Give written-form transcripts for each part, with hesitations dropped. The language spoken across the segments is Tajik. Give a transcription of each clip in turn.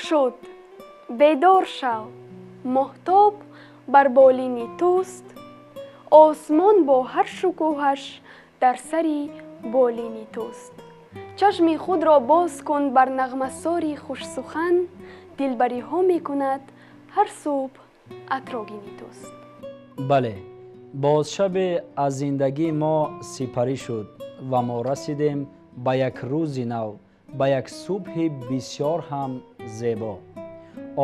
Шуд, бедор шав, моҳтоб бар болини туст, осмон бо ҳар шукӯҳаш дар сари болини туст. Чашми худро боз кун бар нағмасори хушсухан, дилбариҳо мекунад ҳар субҳ атрогини туст. Бале, боз шабе аз зиндагии мо сипарӣ шуд ва мо расидем ба як рӯзи нав, ба як субҳи бисёр ҳам зебо.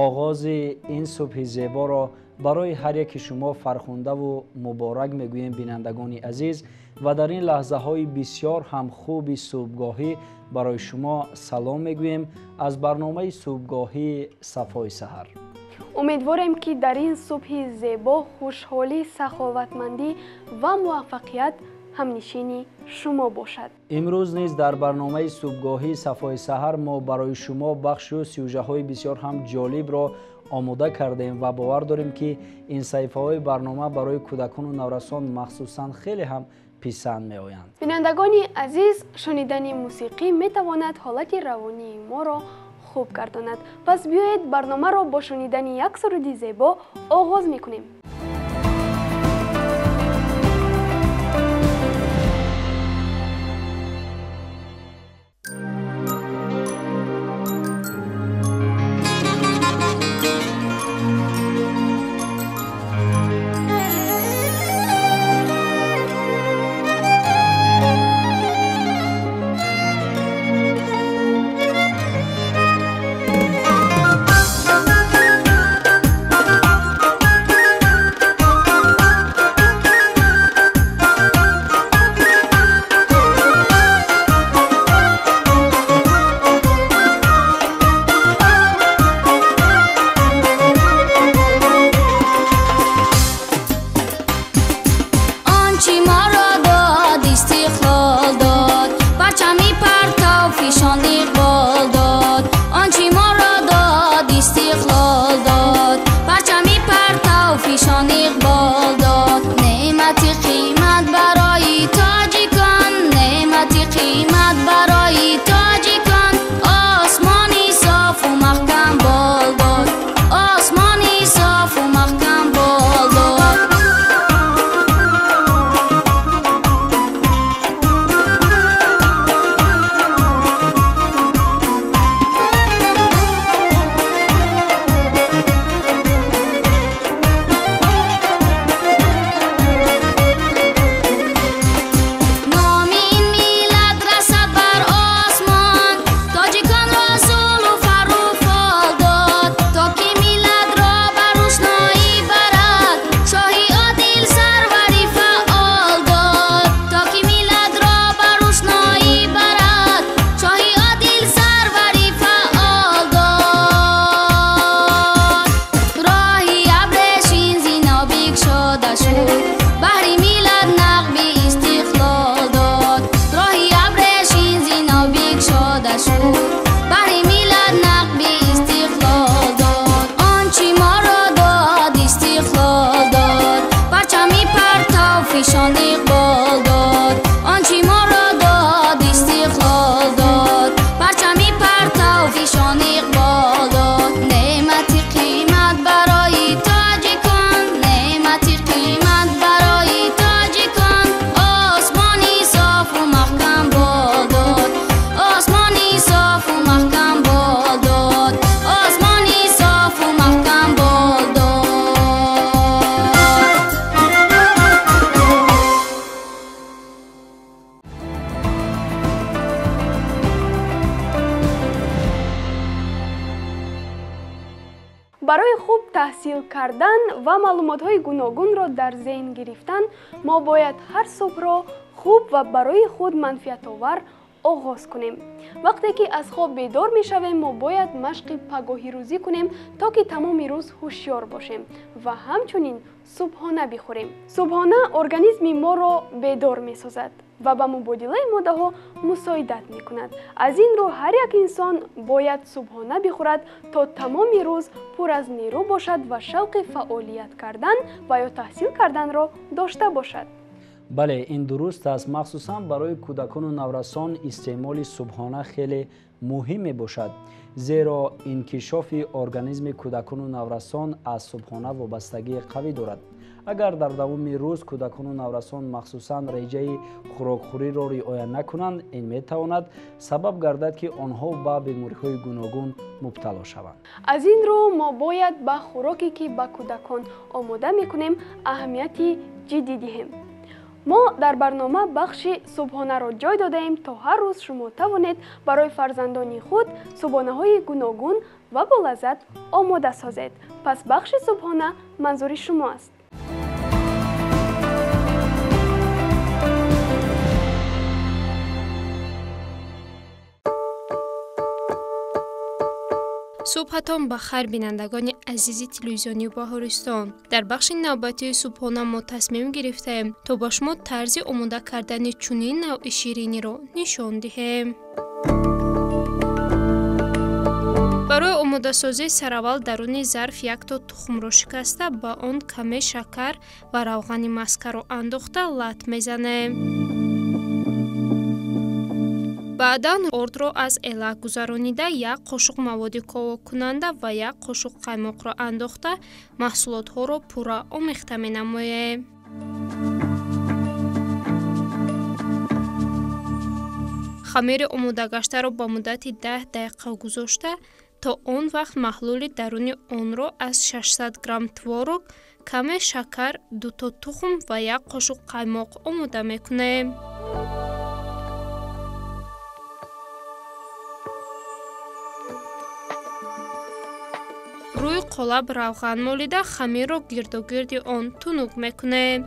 Оғози ин субҳи зеборо барои ҳар яки шумо фархундаву муборак мегӯем, бинандагони азиз, ва дар ин лаҳзаҳои бисёр ҳам хуби субҳгоҳӣ барои шумо салом мегӯем аз барномаи субҳгоҳии Сафои саҳар. Умедворем, ки дар ин субҳи зебо хушҳолӣ, саховатмандӣ ва муваффақият ҳамнишини шумо бошад. Имрӯз низ дар барномаи субҳгоҳии Сафои саҳар мо барои шумо бахшу сюжаҳои бисёр ҳам ҷолибро омода кардем ва бовар дорем, ки ин саҳифаҳои барнома барои кӯдакону наврасон махсусан хеле ҳам писанд меоянд. Бинандагони азиз, шунидани мусиқӣ метавонад ҳолати равонии моро хуб гардонад. Пас биёед барномаро бо шунидани як суруди зебо оғоз мекунем. Барои хуб таҳсил кардан ва маълумотҳои гуногунро дар зеҳн гирифтан мо бояд ҳар субҳро хуб ва барои худ манфиатовар оғоз кунем. Вақте ки аз хоб бедор мешавем, мо бояд машқи пагоҳирӯзӣ кунем, то ки тамоми рӯз ҳушёр бошем ва ҳамчунин субҳона бихӯрем. Субҳона организми моро бедор месозад ва ба мубодилаи моддаҳо мусоидат мекунад. Аз ин рӯ ҳар як инсон бояд субҳона бихӯрад, то тамоми рӯз пур аз нерӯ бошад ва шавқи фаъолият кардан ва ё таҳсил карданро дошта бошад. Бале, ин дуруст аст. Махсусан барои кӯдакону наврасон истеъмоли субҳона хеле муҳим мебошад. Зеро инкишофи организми кӯдакону наврасон аз субҳона вобастагии қавӣ дорад. Агар дар давоми рӯз кӯдакону наврасон махсусан реҷаи хӯрокхӯриро риоя накунанд, ин метавонад сабаб гардад, ки онҳо ба бемориҳои гуногун мубтало шаванд. Аз ин рӯ мо бояд ба хӯроке, ки ба кӯдакон омода мекунем, аҳамияти ҷиддӣ диҳем. Мо дар барнома бахши субҳонаро ҷой додаем, то ҳар рӯз шумо тавонед барои фарзандони худ субҳонаҳои гуногун ва болаззат омода созед. Пас бахши субҳона манзури шумо аст. Субҳатон ба хайр, бинандагони азизи телевизиони Баҳористон. Дар бахши навбатии субҳона мо тасмим гирифтаем, то ба шумо тарзи омода кардани чунин навъи шириниро нишон диҳем. Барои омодасозӣ сараввал даруни зарф якто тухмро шикаста, ба он каме шакар ва равғани маскаро андохта лат мезанем. Баъдан ордро аз элак гузаронида, як қошуқ маводи ковоккунанда ва як қошуқ қаймоқро андохта, маҳсулотҳоро пурра омехта менамоем. Хамири омодагаштаро ба муддати 10 дақиқа гузошта, то он вақт маҳлули даруни онро аз 600 грамм творог, каме шакар, дуто тухм ва як қошуқ қаймоқ омода мекунем. Рӯи қолаб равған молида, хамирро гирдогирди он тунук мекунем.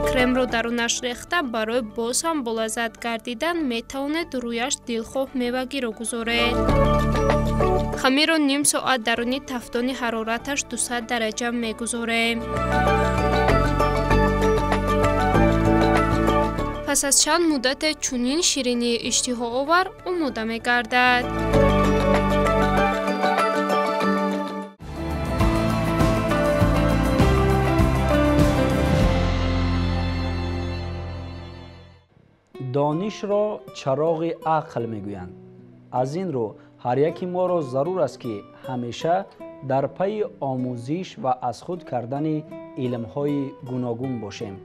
Кремро дарунаш рехта, барои боз ҳам болаззат гардидан метавонед рӯяш дилхоҳ мевагиро гузоред. Хамирро ним соат даруни тафдони ҳарораташ 200 дараҷа мегузорем. Пас аз чанд муддате чунин ширинии иштиҳоовар омода мегардад. Донишро чароғи ақл мегӯянд. Аз ин рӯ ҳар яки моро зарур аст, ки ҳамеша дар пайи омӯзиш ва аз худ кардани илмҳои гуногун бошем.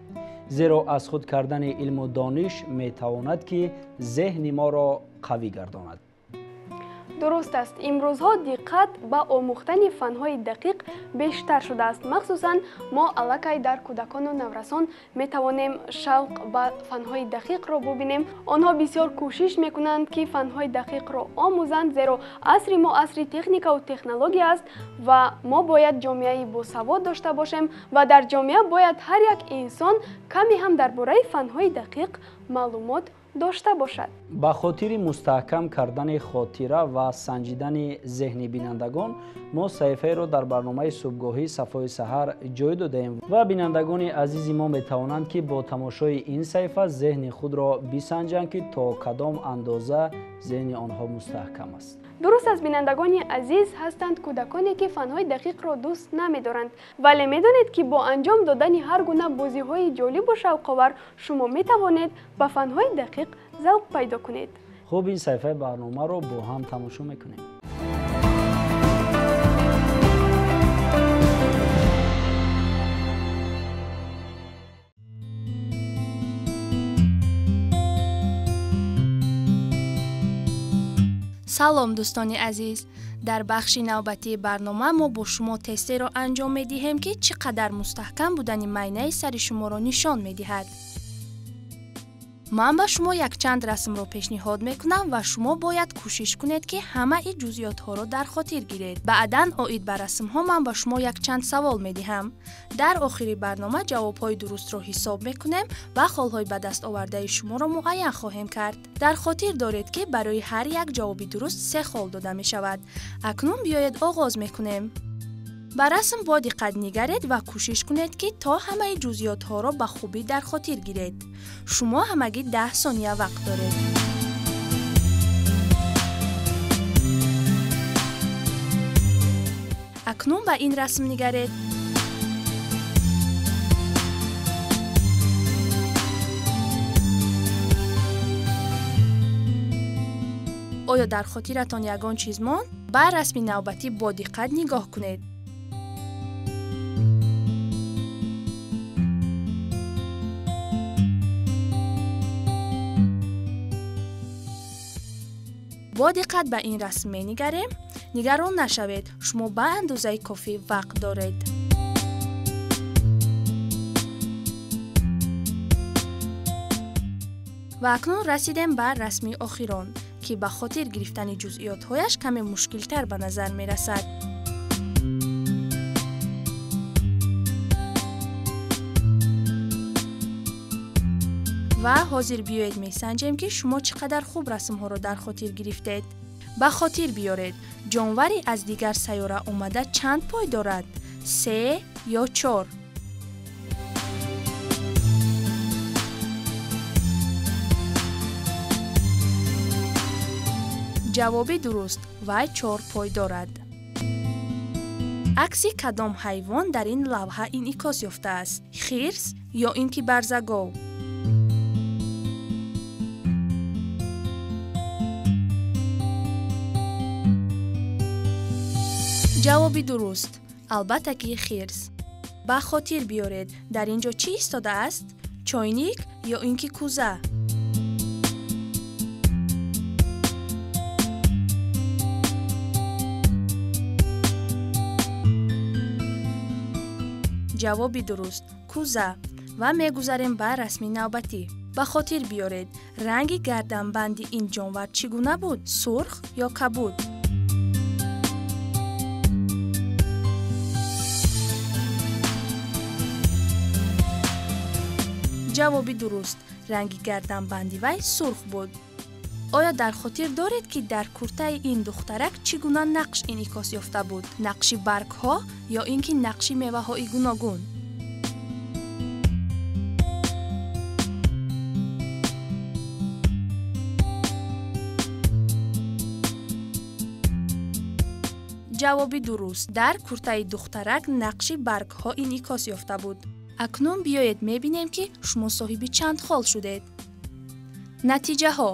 Зеро аз худ кардани илму дониш метавонад, ки зеҳни моро қавӣ гардонад. Дуруст аст, имрӯзҳо диққат ба омӯхтани фанҳои дақиқ бештар шудааст. Махсусан мо аллакай дар кӯдакону наврасон метавонем шавқ ба фанҳои дақиқро бубинем. Онҳо бисёр кӯшиш мекунанд, ки фанҳои дақиқро омӯзанд, зеро асри мо асри техникаву технология аст ва мо бояд ҷомеаи босавод дошта бошем ва дар ҷомеа бояд ҳар як инсон каме ҳам дар бораи фанҳои дақиқ маълумот дошта бошад. Ба хотири мустаҳкам кардани хотира ва санҷидани зеҳни бинандагон мо саҳифаеро дар барномаи субҳгоҳӣ Сафои саҳар ҷой додаем ва бинандагони азизи мо метавонанд, ки бо тамошои ин саҳифа зеҳни худро бисанҷанд, ки то кадом андоза зеҳни онҳо мустаҳкам аст. Дуруст аст, бинандагони азиз, ҳастанд кӯдаконе, ки фанҳои дақиқро дӯст намедоранд, вале медонед, ки бо анҷом додани ҳар гуна бозиҳои ҷолибу шавқовар шумо метавонед ба фанҳои дақиқ завқ пайдо кунед. Хуб, ин саҳифаи барномаро бо ҳам тамошо мекунем. Салом, дӯстони азиз! Дар бахши навбатии барнома мо бо шумо тестеро анҷом медиҳем, ки чӣ қадар мустаҳкам будани майнаи сари шуморо нишон медиҳад. Ман ба шумо якчанд расмро пешниҳод мекунам ва шумо бояд кӯшиш кунед, ки ҳамаи ҷузъиётҳоро дар хотир гиред. Баъдан оид ба расмҳо ман ба шумо якчанд савол медиҳам. Дар охири барнома ҷавобҳои дурустро ҳисоб мекунем ва холҳои ба даст овардаи шуморо муайян хоҳем кард. Дар хотир доред, ки барои ҳар як ҷавоби дуруст 3 хол дода мешавад. Акнун биёед оғоз мекунем. Ба расм бо диққат нигаред ва кӯшиш кунед, ки то ҳамаи ҷузъиётҳоро ба хубӣ дар хотир гиред. Шумо ҳамагӣ 10 сония вақт доред. Акнун ба ин расм нигаред. Оё дар хотиратон ягон чиз монд? Ба расми навбатӣ бо диққат нигоҳ кунед. Бо диққат ба ин расм менигарем. Нигарон нашавед, шумо ба андозаи кофӣ вақт доред. Ва акнун расидем ба расми охирон, ки ба хотир гирифтани ҷузъиётҳояш каме мушкилтар ба назар мерасад. Ва ҳозир биёед месанҷем, ки шумо чӣ қадар хуб расмҳоро дар хотир гирифтед. Ба хотир биёред, ҷонвари аз дигар сайёра омада чанд пой дорад? 3 ё 4? Ҷавоби дуруст, вай 4 пой дорад. Акси кадом ҳайвон дар ин лавҳа инъикос ёфтааст? Хирс ё ин ки барзагов? Ҷавоби дуруст, албатта ки хирс. Ба хотир биёред, дар ин ҷо чӣ истодааст? Чойник ё ин ки кӯза? Ҷавоби дуруст, кӯза. Ва мегузарем ба расми навбатӣ. Ба хотир биёред, ранги гарданбанди ин ҷонвар чӣ гуна буд? Сурх ё кабуд? Ҷавоби дуруст, ранги гарданбанди вай сурх буд. Оё дар хотир доред, ки дар куртаи ин духтарак чӣ гуна нақш инъикос ёфта буд? Нақши баргҳо ё ин ки нақши меваҳои гуногун? Ҷавоби дуруст, дар куртаи духтарак нақши баргҳо инъикос ёфта буд. Акнун биёед мебинем, ки шумо соҳиби чанд хол шудед. Натиҷаҳо.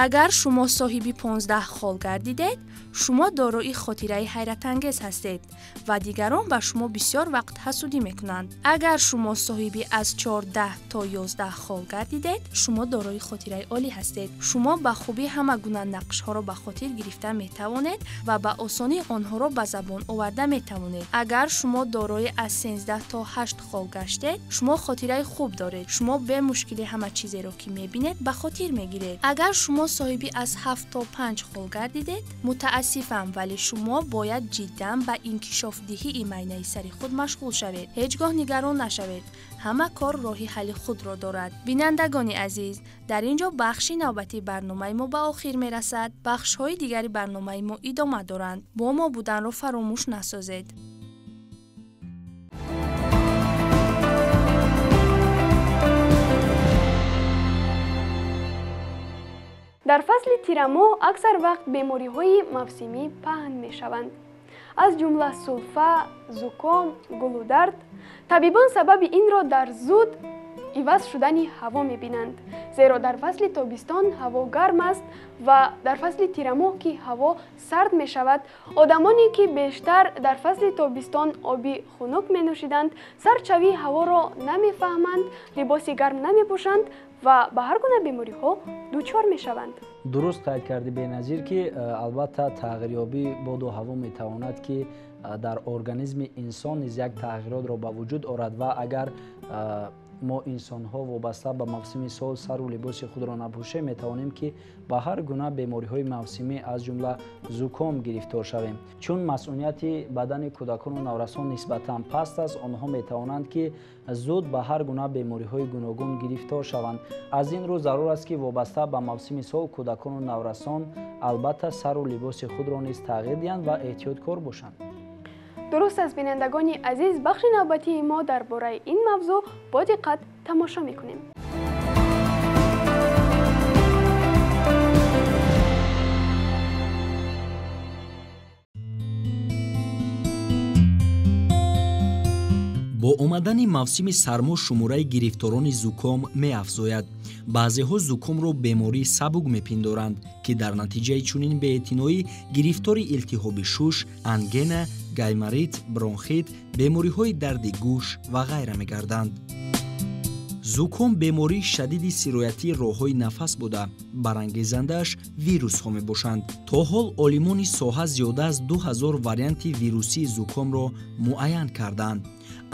Агар шумо соҳиби 15 хол гардидед, шумо дорои хотираи ҳайратангез ҳастед ва дигарон ба шумо бисёр вақт ҳасудӣ мекунанд. Агар шумо соҳиби аз 14 то 11 хол гардидед, шумо дорои хотираи олӣ ҳастед. Шумо ба хубӣ ҳама гуна нақшҳоро ба хотир гирифта метавонед ва ба осонӣ онҳоро ба забон оварда метавонед. Агар шумо дорои аз 13 то 8 хол гаштед, шумо хотираи хуб доред. Шумо бемушкилӣ ҳама чизеро, ки мебинед, ба хотир мегиред. Агар шумо соҳиби аз 7 то 5 хол гардидед, мутаассифам, вале шумо бояд ҷиддан ба инкишофдиҳии майнаи сари худ машғул шавед. Ҳеҷ гоҳ нигарон нашавед. Ҳама кор роҳи ҳалли худро дорад. Бинандагони азиз, дар ин ҷо бахши навбатии барномаи мо ба охир мерасад. Бахшҳои дигари барномаи мо идома доранд. Бо мо буданро фаромӯш насозед. Дар фасли тирамоҳ аксар вақт бемориҳои мавсимӣ паҳн мешаванд, аз ҷумла сулфа, зуком, гулудард. Табибон сабаби инро дар зуд иваз шудани ҳаво мебинанд, зеро дар фасли тобистон ҳаво гарм аст ва дар фасли тирамоҳ, ки ҳаво сард мешавад, одамоне, ки бештар дар фасли тобистон оби хунук менӯшиданд, сардшавии ҳаворо намефаҳманд, либоси гарм намепӯшанд ва ба ҳар гуна бемориҳо дучор мешаванд. Дуруст қайд кардӣ, Беназир, ки албатта тағйирёбии боду ҳаво метавонад, ки дар организми инсон низ як тағйиротро ба вуҷуд орад ва агар мо инсонҳо вобаста ба мавсими сол сару либоси худро напӯшем, метавонем, ки ба ҳар гуна бемориҳои мавсимӣ, аз ҷумла зуком, гирифтор шавем. Чун масунияти бадани кӯдакону наврасон нисбатан паст аст, онҳо метавонанд, ки зуд ба ҳар гуна бемориҳои гуногун гирифтор шаванд. Аз ин рӯ зарур аст, ки вобаста ба мавсими сол кӯдакону наврасон албатта сару либоси худро низ тағйир диҳанд ва эҳтиёткор бошанд. Дуруст аст, бинандагони азиз, бахши навбатии мо дар бораи ин мавзӯъ бо диққат тамошо мекунем. Бо омадани Омадани мавсими сармо шумораи гирифторони зуком меафзояд. Баъзеҳо зукомро бемории сабук мепиндоранд, ки дар натиҷаи чунин беэътиноӣ гирифтори илтиҳоби шуш, ангена, гайморит, бронхит, бемориҳои дарди гӯш ва ғайра мегарданд. Зуком бемории шадиди сироятии роҳҳои нафас буда, барангезандааш вирусҳо мебошанд. То ҳол олимони соҳа зиёда аз 2000 варианти вирусии зукомро муайян карданд.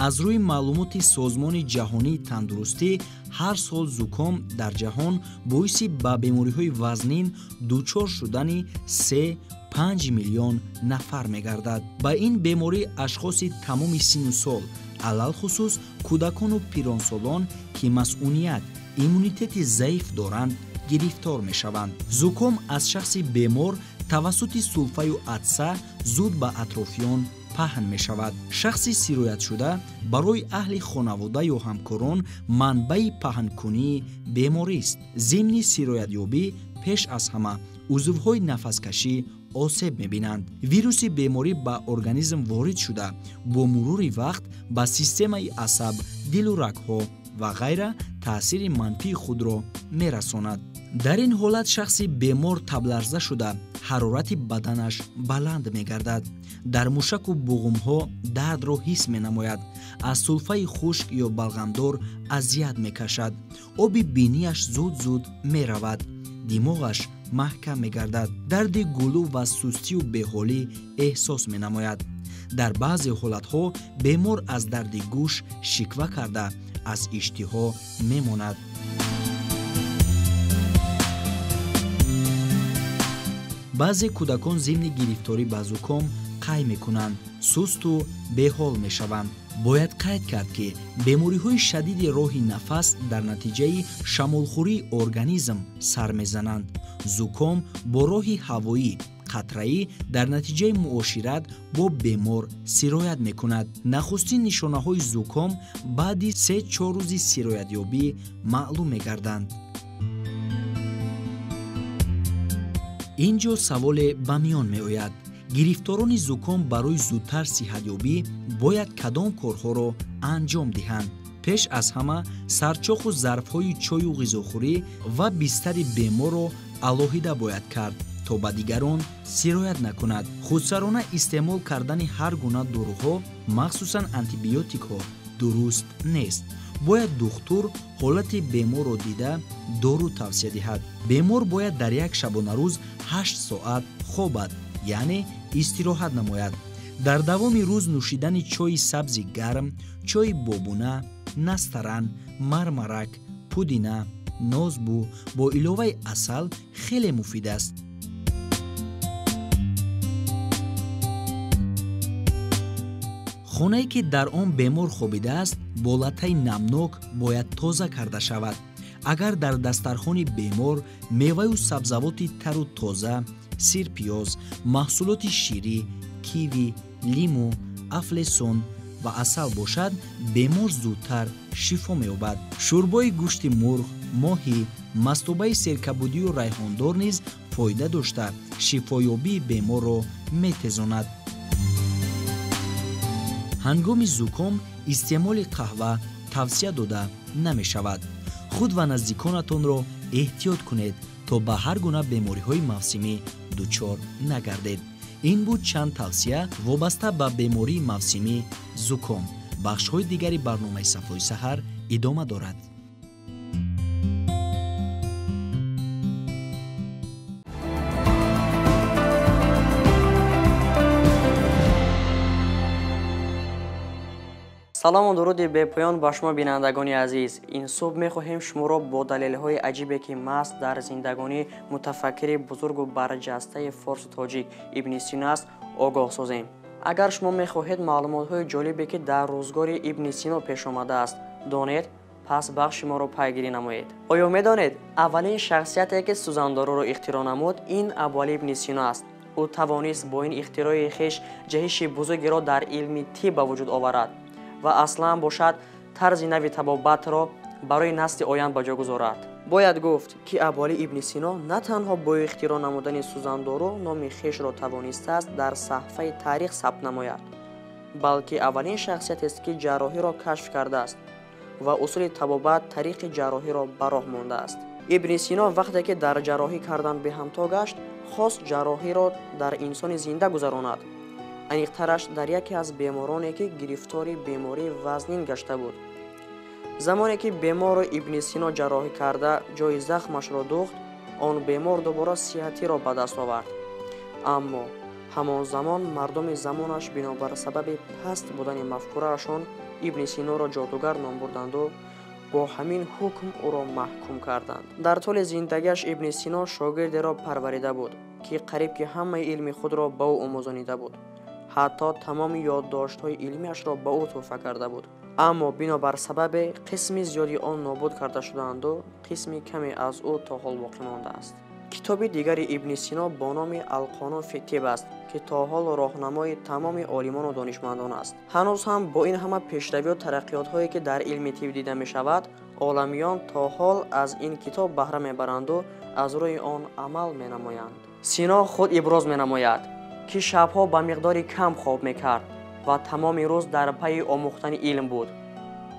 Аз рӯи маълумоти Созмони ҷаҳонии тандурустӣ, ҳар сол зуком дар ҷаҳон боиси ба бемориҳои вазнин дучор шудани 3-5 миллион нафар мегардад. Ба ин беморӣ ашхоси тамоми синну сол, алалхусус кӯдакону пиронсолон, ки масъуният, иммунитети заиф доранд, гирифтор мешаванд. Зуком аз шахси бемор тавассути сулфаю атса зуд ба атрофиён паҳн мешавад. Шахси сироятшуда барои аҳли хонавода ё ҳамкорон манбаи паҳнкунии беморист. Зимни сироятёбӣ пеш аз ҳама узвҳои нафаскашӣ осеб мебинанд. Вируси беморӣ ба организм ворид шуда, бо мурури вақт ба системаи асаб, дилу рагҳо ва ғайра таъсири манфии худро мерасонад. Дар ин ҳолат шахси бемор табларза шуда, ҳарорати баданаш баланд мегардад. Дар мушаку буғумҳо дардро ҳис менамояд, аз сулфаи хушк ё балғамдор азият мекашад, оби бинияш зуд-зуд меравад, димоғаш маҳкам мегардад, дарди гулӯ ва сустию беҳолӣ эҳсос менамояд. Дар баъзе ҳолатҳо бемор аз дарди гӯш шиква карда, аз иштиҳо мемонад. Баъзе кӯдакон зимни гирифторӣ ба зуком қай мекунанд, сусту беҳол мешаванд. Бояд қайд кард, ки бемориҳои шадиди роҳи нафас дар натиҷаи шамолхӯрии организм сар мезананд. Зуком бо роҳи ҳавоӣ, қатраӣ дар натиҷаи муошират бо бемор сироят мекунад. Нахустин нишонаҳои зуком баъди 3-4 рӯзи сироятёбӣ маълум мегарданд. Ин ҷо саволе ба миён меояд. Гирифторони зуком барои зудтар сиҳатёбӣ бояд кадом корҳоро анҷом диҳанд? Пеш аз ҳама сарчоху зарфҳои чою ғизохӯрӣ ва бистари беморро алоҳида бояд кард, то ба дигарон сироят накунад. Худсарона истеъмол кардани ҳар гуна доруҳо, махсусан антибиотикҳо, дуруст нест. Бояд духтур ҳолати беморро дида дору тавсия диҳад. Бемор бояд дар як шабонарӯз 8 соат хобад, яъне истироҳат намояд. Дар давоми рӯз нӯшидани чойи сабзи гарм, чойи бобуна, настаран, мармарак, пудина, нозбу бо иловаи асал хеле муфид аст. Хонае ки дар он бемор хобидааст, бо латтаи намнок бояд тоза карда шавад. Агар дар дастархони бемор меваю сабзавоти тару тоза, сирпиёз, маҳсулоти ширӣ, киви, лиму, афлесон ва асал бошад, бемор зудтар шифо меёбад. Шӯрбои гӯшти мурғ, моҳӣ, мастобаи серкабудию райҳондор низ фоида дошта, шифоёбии беморро метезонад. Ҳангоми зуком истеъмоли қаҳва тавсия дода намешавад. Худ ва наздиконатонро эҳтиёт кунед, то ба ҳар гуна бемориҳои мавсимӣ дучор нагардед. Ин буд чанд тавсия вобаста ба бемории мавсимӣ зуком. Бахшҳои дигари барномаи Сафои саҳар идома дорад. Салому дуруди бепоён ба шумо бинандагони азиз. Ин субҳ мехоҳем шуморо бо далелҳои аҷибе ки маҳз дар зиндагонии мутафаккири бузургу барҷастаи форсу тоҷик Ибни Сино аст огоҳ созем. Агар шумо мехоҳед маълумотҳои ҷолибе ки дар рӯзгори Ибни Сино пеш омадааст донед, пас бахши моро пайгирӣ намоед. Оё медонед аввалин шахсияте ки сӯзандоруро ихтироъ намуд ин Абуалӣ Ибни Сино аст? Ӯ тавонист бо ин ихтирои хеш ҷаҳиши бузургеро дар илми тиб ба вуҷуд оварад ва аслан бошад тарзи нави табобатро барои насли оянд ба ҷо гузорад. Бояд гуфт ки Абуалӣ Ибни Сино на танҳо бо ихтироъ намудани сӯзандору номи хешро тавонистааст дар саҳфаи таърих сабт намояд, Балки аввалин шахсиятест, ки ҷарроҳиро кашф кардааст ва усули табобат тариқи ҷарроҳиро ба роҳ мондааст. Ибни Сино вақте ки дар ҷарроҳӣ кардан беҳамто гашт, хост ҷарроҳиро дар инсони зинда гузаронад. Аниқтараш дар яке аз бемороне, ки гирифтори бемории вазнин гашта буд. Замоне ки беморро Ибни Сино ҷарроҳӣ карда ҷои захмашро духт, он бемор дубора сиҳатиро ба даст овард. Аммо ҳамон замон мардуми замонаш бинобар сабаби паст будани мафкураашон Ибни Синоро ҷодугар ном бурданду бо ҳамин ҳукм ӯро маҳкум карданд. Дар тӯли зиндагиаш Ибни Сино шогирдеро парварида буд, ки қариб ки ҳамаи илми худро ба ӯ омӯзонида буд. Ҳатто тамоми ёддоштҳои илмиашро ба ӯ тӯҳфа карда буд. Аммо бинобар сабабе қисми зиёди он нобуд карда шудаанду қисми каме аз ӯ то ҳол боқӣ мондааст. Китоби дигари Ибни Сино бо номи Алқонун фи тиб аст, ки то ҳол роҳнамои тамоми олимону донишмандон аст. Ҳанӯз ҳам бо ин ҳама пешравию тараққиётҳое, ки дар илми тиб дида мешавад, оламиён то ҳол аз ин китоб баҳра мебаранду аз рӯи он амал менамоянд. Сино худ иброз менамояд, ки шабҳо ба миқдори кам хоб мекард ва тамоми рӯз дар пайи омӯхтани илм буд.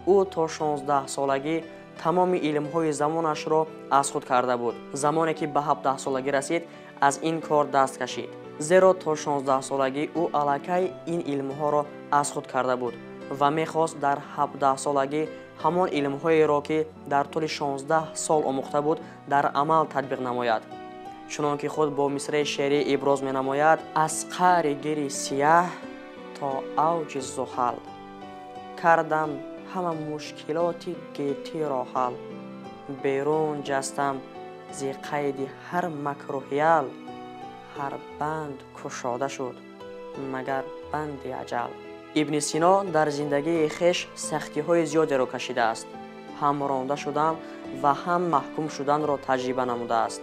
Ӯ то 16 солагӣ тамоми илмҳои замонашро аз худ карда буд. Замоне ки ба 17 солагӣ расид, аз ин кор даст кашид, зеро то 16 солагӣ ӯ аллакай ин илмҳоро аз худ карда буд ва мехост дар 17 солагӣ ҳамон илмҳоеро, ки дар тӯли 16 сол омӯхта буд, дар амал татбиқ намояд. Чунон ки худ бо мисраи шеърӣ иброз менамояд: аз қаъри гири сияҳ то авҷи зуҳал, кардам ҳама мушкилоти гетиро ҳал, берун ҷастам зи қайди ҳар макру ҳиял, ҳар банд кушода шуд магар банди аҷал. Ибни Сино дар зиндагии хеш сахтиҳои зиёдеро кашидааст. Ҳам ронда шудан ва ҳам маҳкум шуданро таҷриба намудааст.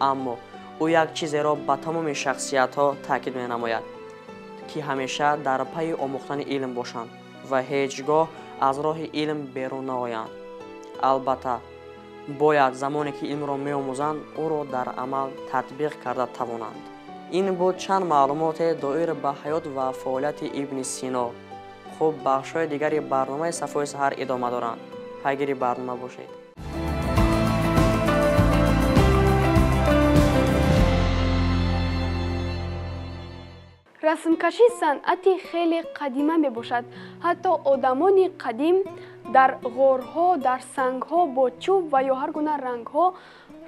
Аммо ӯ як чизеро ба тамоми шахсиятҳо таъкид менамояд, ки ҳамеша дар пайи омӯхтани илм бошанд ва ҳеҷ гоҳ аз роҳи илм берун наоянд. Албатта, бояд замоне ки илмро меомӯзанд, ӯро дар амал татбиқ карда тавонанд. Ин буд чанд маълумоте доир ба ҳаёт ва фаъолияти Ибни Сино. Хуб, бахшҳои дигари барномаи Сафои саҳар идома доранд. Пайгири барнома бошед. Расмкашӣ санъати хеле қадима мебошад. Ҳатто одамони қадим дар ғорҳо, дар сангҳо бо чӯб ва ё ҳар гуна рангҳо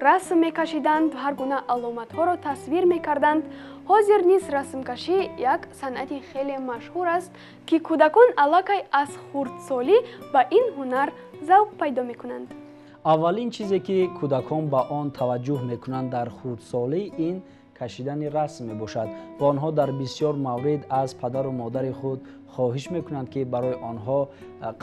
расм мекашиданд, ҳар гуна аломатҳоро тасвир мекарданд. Ҳозир низ расмкашӣ як санъати хеле машҳур аст, ки кӯдакон аллакай аз хурдсолӣ ба ин ҳунар завқ пайдо мекунанд. Аввалин чизе, ки кӯдакон ба он таваҷҷӯҳ мекунанд дар хурдсолӣ, ин кашидани расм мебошад ва онҳо дар бисёр маврид аз падару модари худ хоҳиш мекунанд, ки барои онҳо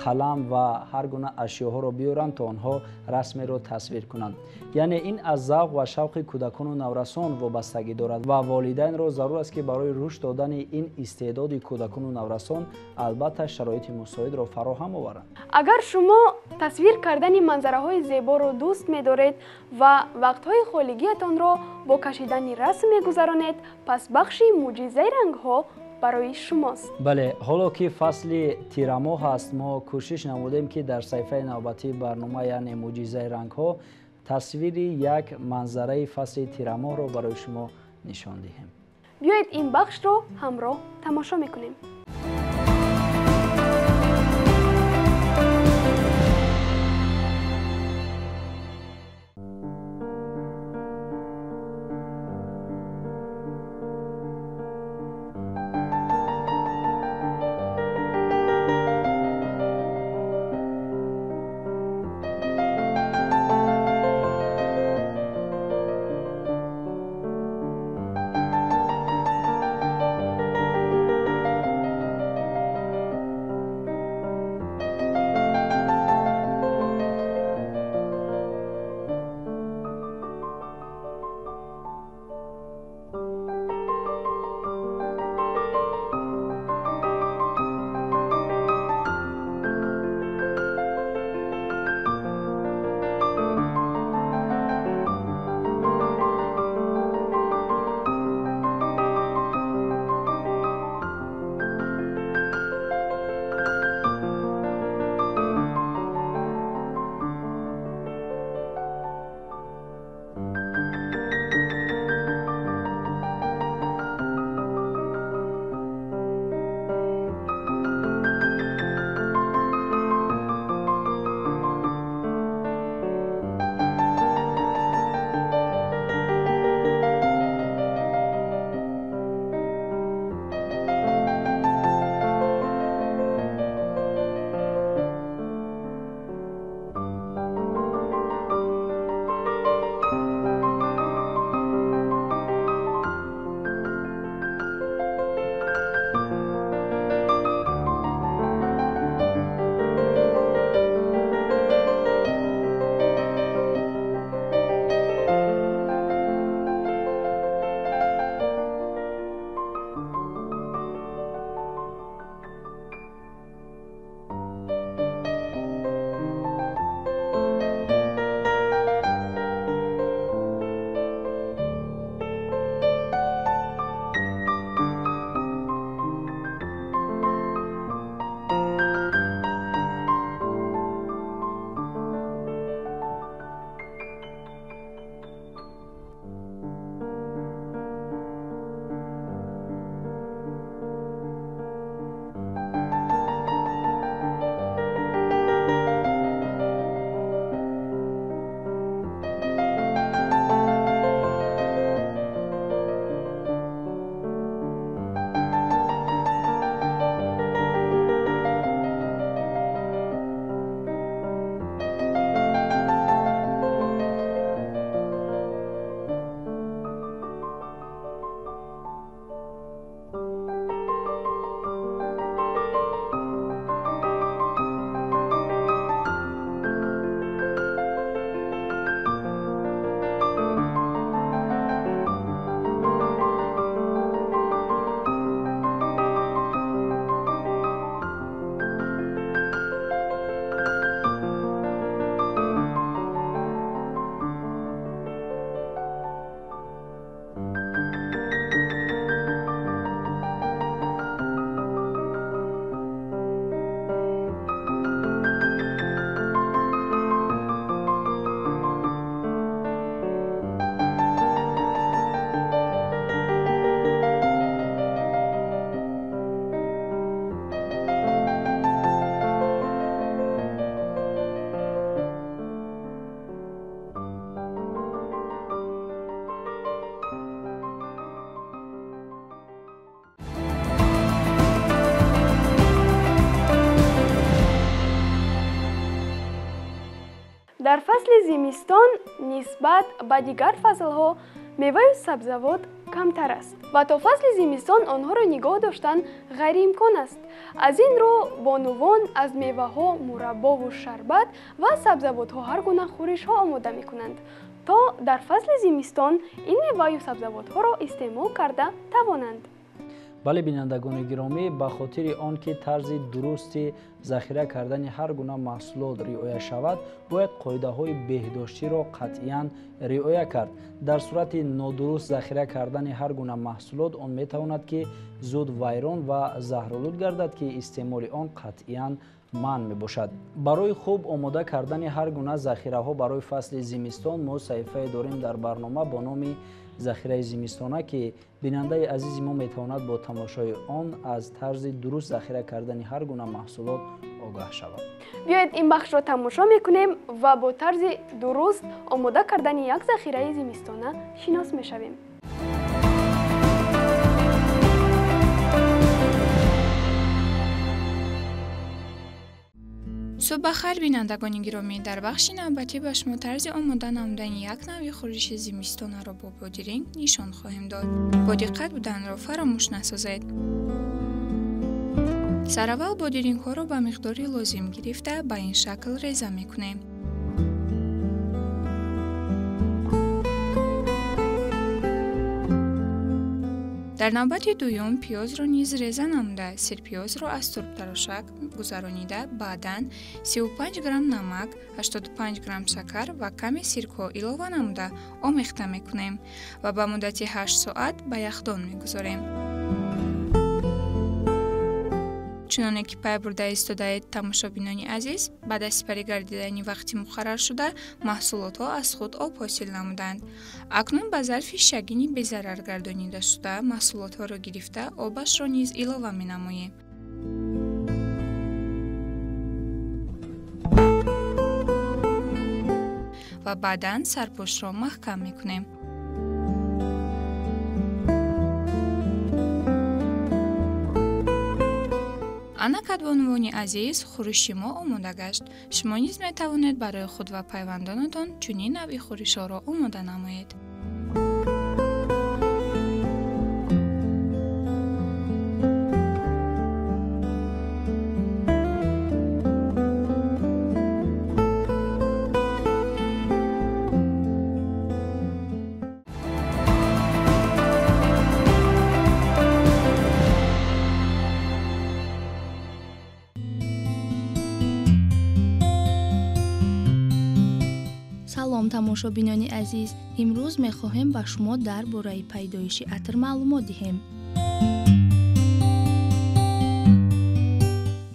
қалам ва ҳар гуна ашёҳоро биёранд, то онҳо расмеро тасвир кунанд. Яъне ин аз завқ ва шавқи кӯдакону наврасон вобастагӣ дорад ва волидайнро зарур аст, ки барои рушд додани ин истеъдоди кӯдакону наврасон албатта шароити мусоидро фароҳам оваранд. Агар шумо тасвир кардани манзараҳои зеборо дӯст медоред ва вақтҳои холигиятонро бо кашидани расм мегузаронед, пас бахши мӯъҷизаи рангҳо барои шумост. Бале, ҳоло ки фасли тирамоҳ аст, мо кӯшиш намудем, ки дар саҳифаи навбатии барнома, яъне мӯъҷизаи рангҳо, тасвири як манзараи фасли тирамоҳро барои шумо нишон диҳем. Биёед ин бахшро ҳамроҳ тамошо мекунем. Зимистон нисбат ба дигар фаслҳо меваю сабзавот камтар аст ва то фасли зимистон онҳоро нигоҳ доштан ғайриимкон аст. Аз ин рӯ бонувон аз меваҳо мураббову шарбат ва сабзавотҳо ҳар гуна хӯришҳо омода мекунанд, то дар фасли зимистон ин меваю сабзавотҳоро истеъмол карда тавонанд. Бале, бинандагони гиромӣ, ба хотири он ки тарзи дурусти захира кардани ҳар гуна маҳсулот риоя шавад, бояд қоидаҳои беҳдоштиро қатъиян риоя кард. Дар сурати нодуруст захира кардани ҳар гуна маҳсулот он метавонад, ки зуд вайрон ва заҳролуд гардад, ки истеъмоли он қатъиян манъ мебошад. Барои хуб омода кардани ҳар гуна захираҳо барои фасли зимистон мо саҳифае дорем дар барнома бо номи захираи зимистона, ки бинандаи азизи мо метавонад бо тамошои он аз тарзи дуруст захира кардани ҳар гуна маҳсулот огаҳ шавад. Биёед ин бахшро тамошо мекунем ва бо тарзи дуруст омода кардани як захираи зимистона шинос мешавем. Субҳ бахайр, бинандагони гиромӣ. Дар бахши навбатӣ ба шумо тарзи омода намудани як навъи хӯриши зимистонаро бо бодиринг нишон хоҳем дод. Бо диққат буданро фаромӯш насозед. Сараввал бодирингҳоро ба миқдори лозим гирифта ба ин шакл реза мекунем. Дар навбати дуюм пиёзро низ реза намуда, сирпиёзро аз турбтарошак гузаронида, баъдан 35 грамм намак, 85 грамм шакар ва каме сирко илова намуда омехта мекунем ва ба муддати 8 соат ба яхдон мегузорем. Чуноне ки пай бурда истодаед, тамошобинони азиз, баъд аз сипарӣ гардидани вақти муқарраршуда маҳсулотҳо аз худ об ҳосил намуданд. Акнун ба зарфи шагини безарар гардонидашуда маҳсулотҳоро гирифта обашро низ илова менамоем. Ва баъдан сарпӯшро маҳкам мекунем. Ана кадбонувони азиз, хӯриши мо омода гашт. Шумо низ метавонед барои худ ва пайвандонатон чунин навъи хӯришҳоро омода намоед. Салом, тамошобинони азиз. Имрӯз мехоҳем ба шумо дар бораи пайдоиши атр маълумот диҳем.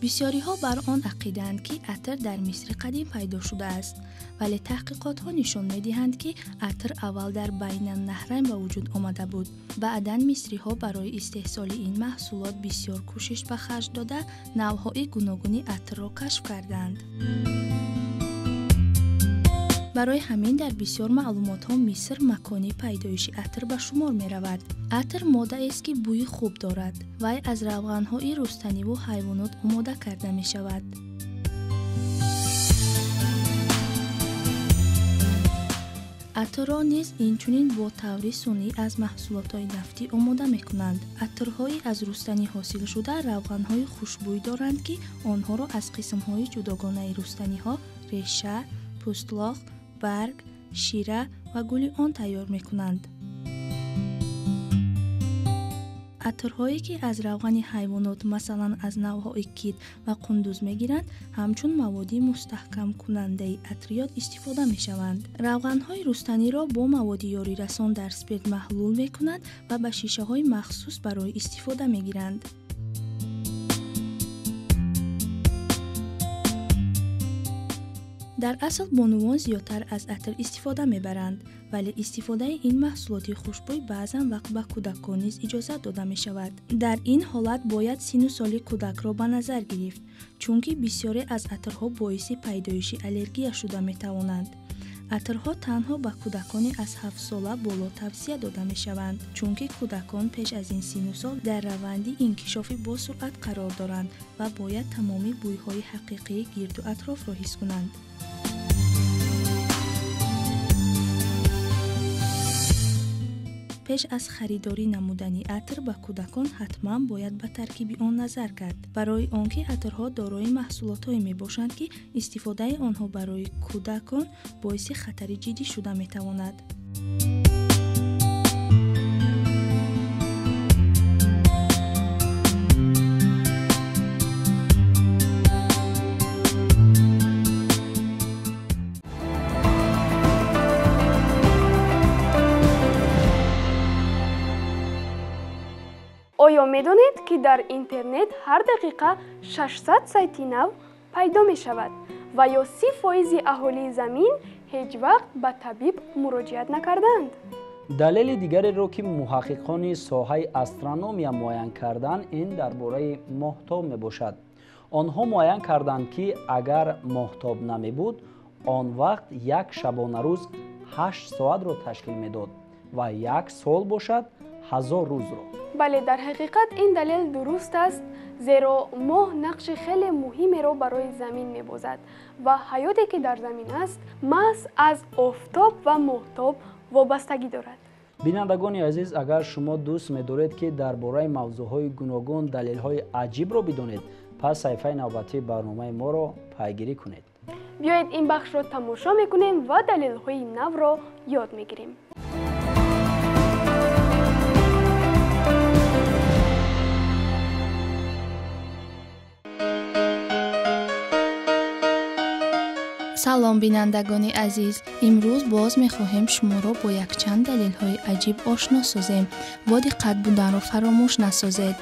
Бисёриҳо бар он ақидаанд, ки атр дар Мисри қадим пайдо шудааст, вале таҳқиқотҳо нишон медиҳанд, ки атр аввал дар Байнаннаҳрайн ба вуҷуд омада буд. Баъдан мисриҳо барои истеҳсоли ин маҳсулот бисёр кӯшиш ба харҷ дода, навъҳои гуногуни атрро кашф карданд. Барои ҳамин дар бисёр маълумотҳо Миср макони пайдоиши атр ба шумор меравад. Атр моддаест, ки бӯи хуб дорад. Вай аз равғанҳои рустаниву ҳайвонот омода карда мешавад. Атрро низ инчунин бо таври сунъӣ аз маҳсулотҳои нафтӣ омода мекунанд. Атрҳои аз рустанӣ ҳосилшуда равғанҳои хушбӯй доранд, ки онҳоро аз қисмҳои ҷудогонаи рустаниҳо реша, пӯстлоқ, барг, шира ва гули он тайёр мекунанд. Атрҳое, ки аз равғани ҳайвонот, масалан аз навъҳои кит ва қундуз мегиранд, ҳамчун маводи мустаҳкамкунандаи атриёт истифода мешаванд. Равғанҳои рустаниро бо маводи ёрирасон дар спирт маҳлул мекунанд ва ба шишаҳои махсус барои истифода мегиранд. Дар асл бонувон зиёдтар аз атр истифода мебаранд, вале истифодаи ин маҳсулоти хушбӯй баъзан вақт ба кӯдакон низ иҷозат дода мешавад. Дар ин ҳолат бояд синну соли кӯдакро ба назар гирифт, чунки бисёре аз атрҳо боиси пайдоиши аллергия шуда метавонанд. Атрҳо танҳо ба кӯдакони аз 7сола боло тавсия дода мешаванд, чунки кӯдакон пеш аз ин синну сол дар раванди инкишофи босуръат қарор доранд ва бояд тамоми бӯйҳои ҳақиқии гирду атрофро ҳис кунанд. Пеш аз харидорӣ намудани атр ба кӯдакон ҳатман бояд ба таркиби он назар кард, барои он ки атрҳо дорои маҳсулотҳое мебошанд, ки истифодаи онҳо барои кӯдакон боиси хатари ҷиддӣ шуда метавонад. Оё медонед, ки дар интернет ҳар дақиқа 600 сайти нав пайдо мешавад ва ё 30% аҳолии замин ҳеҷ вақт ба табиб муроҷиат накардаанд? Далели дигареро, ки муҳаққиқони соҳаи астрономия муайян карданд, ин дар бораи моҳтоб мебошад. Онҳо муайян карданд, ки агар моҳтоб намебуд, он вақт як шабонарӯз 8 соатро ташкил медод ва як сол бошад 1000 рӯзро. Бале, дар ҳақиқат ин далел дуруст аст, зеро моҳ нақши хеле муҳимеро барои замин мебозад ва ҳаёте, ки дар замин аст, маҳз аз офтоб ва моҳтоб вобастагӣ дорад. Бинандагони азиз, агар шумо дӯст медоред, ки дар бораи мавзӯъҳои гуногун далелҳои аҷибро бидонед, пас саҳифаи навбатии барномаи моро пайгирӣ кунед. Биёед ин бахшро тамошо мекунем ва далелҳои навро ёд мегирем. Салом, бинандагони азиз! Имрӯз боз мехоҳем шуморо бо якчанд далелҳои аҷиб ошно созем. Бо диққат буданро фаромӯш насозед.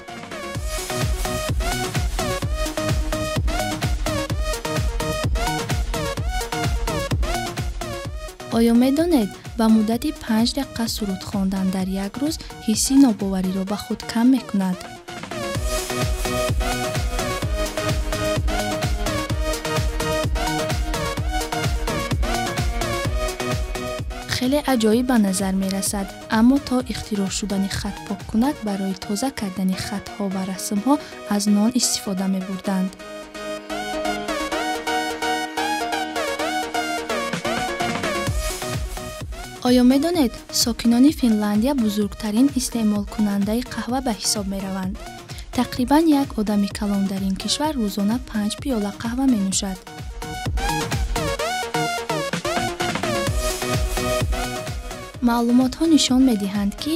Оё медонед, ба муддати 5 дақиқа суруд хондан дар як рӯз ҳисси нобовариро ба худ кам мекунад? Хеле аҷоиб ба назар мерасад, аммо то ихтироъ шудани хатпоккунак барои тоза кардани хатҳо ва расмҳо аз нон истифода мебурданд. Оё медонед, сокинони Финландия бузургтарин истеъмолкунандаи қаҳва ба ҳисоб мераванд? Тақрибан як одами калон дар ин кишвар рӯзона 5 пиёла қаҳва менӯшад. Маълумотҳо нишон медиҳанд, ки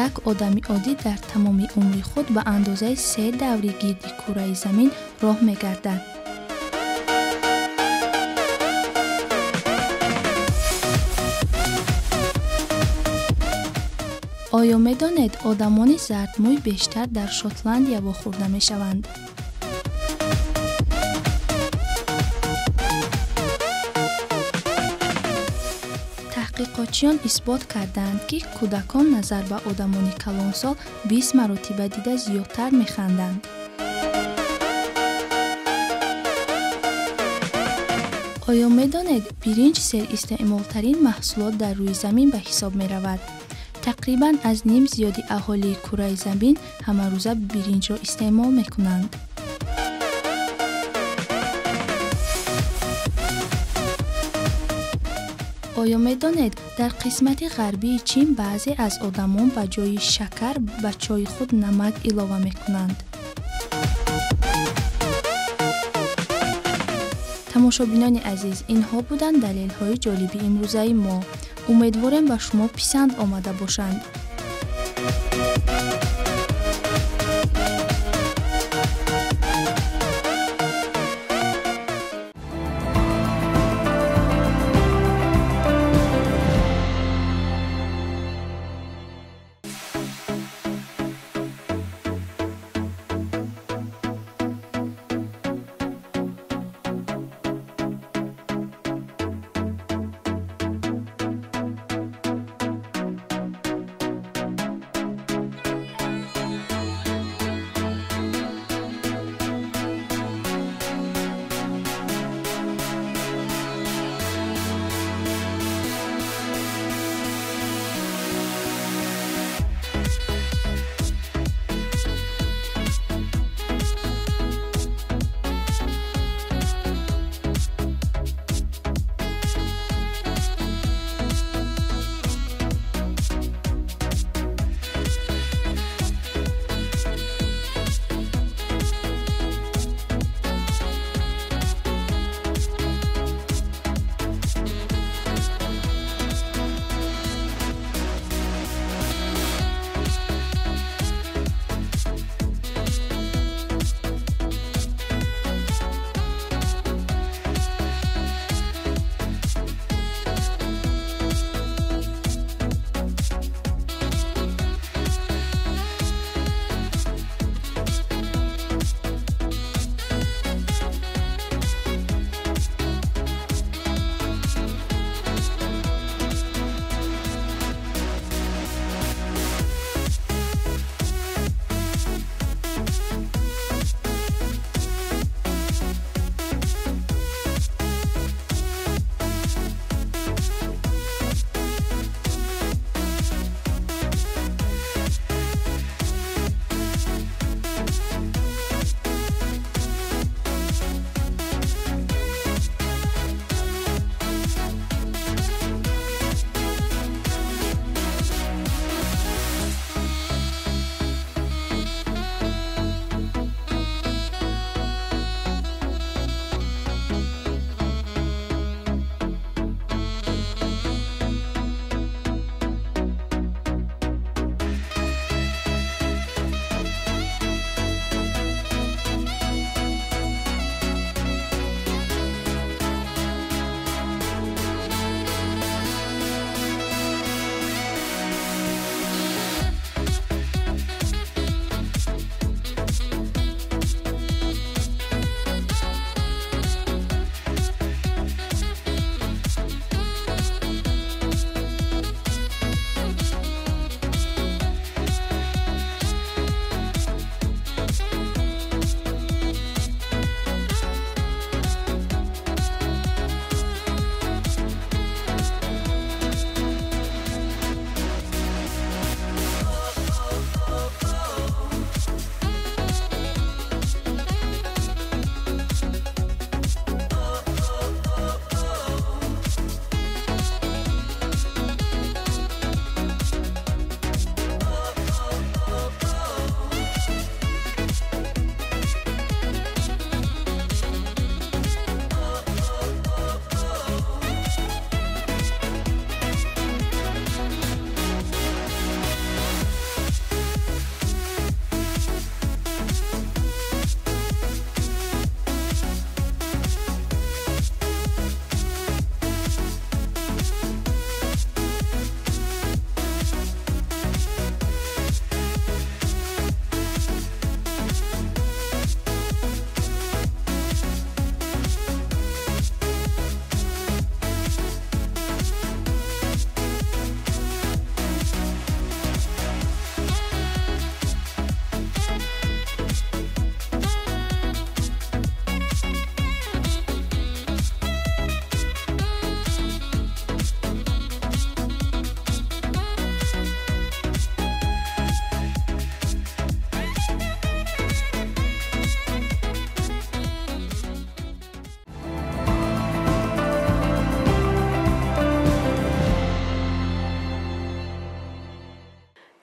як одами оддӣ дар тамоми умри худ ба андозаи 3 даври гирди кураи замин роҳ мегардад. Оё медонед, одамони зардмӯй бештар дар Шотландия вохӯрда мешаванд? Таҳқиқотчиён исбот кардаанд, ки кӯдакон назар ба одамони калонсол 20 маротиба дида зиёдтар механданд. Оё медонед, биринҷ серистеъмолтарин маҳсулот дар рӯи замин ба ҳисоб меравад? Тақрибан аз ним зиёди аҳолии кураи замин ҳамарӯза биринҷро истеъмол мекунанд. Оё медонед, дар қисмати ғарбии Чин баъзе аз одамон ба ҷои шакар ба чойи худ намак илова мекунанд? Тамошобинони азиз, инҳо буданд далелҳои ҷолиби имрӯзаи мо. Умедворем ба шумо писанд омада бошанд.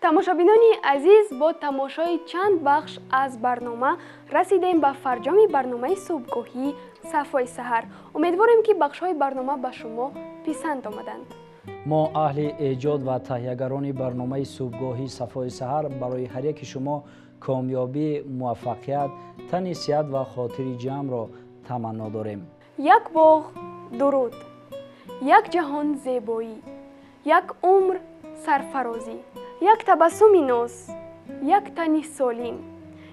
Тамошобинони азиз, бо тамошои чанд бахш аз барнома расидем ба фарҷоми барномаи субҳгоҳии Сафои саҳар. Умедворем, ки бахшҳои барнома ба шумо писанд омаданд. Мо, аҳли эҷод ва таҳиягарони барномаи субҳгоҳии Сафои саҳар, барои ҳар яки шумо комёбӣ, муваффақият, тани сиҳат ва хотири ҷамъро таманно дорем. Як боғ дуруд, як ҷаҳон зебоӣ, як умр сарфарозӣ, як табассуми ноз, як тани солим,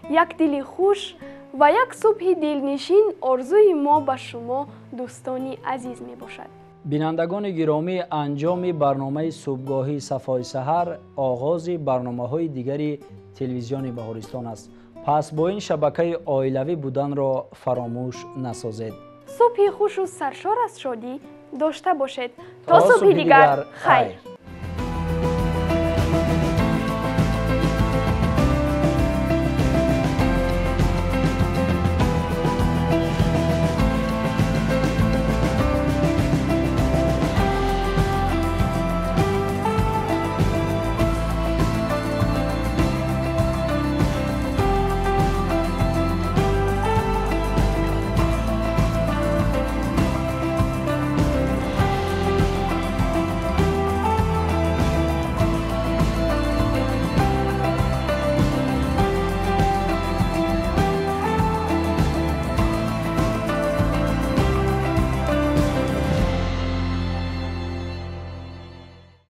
як дили хуш ва як субҳи дилнишин орзуи мо ба шумо, дӯстони азиз, мебошад. Бинандагони гиромӣ, анҷоми барномаи субҳгоҳии Сафои саҳар оғози барномаҳои дигари телевизиони Баҳористон аст. Пас бо ин шабакаи оилавӣ буданро фаромӯш насозед. Субҳи хушу саршор аз шодӣ дошта бошед. То субҳи дигар, хайр.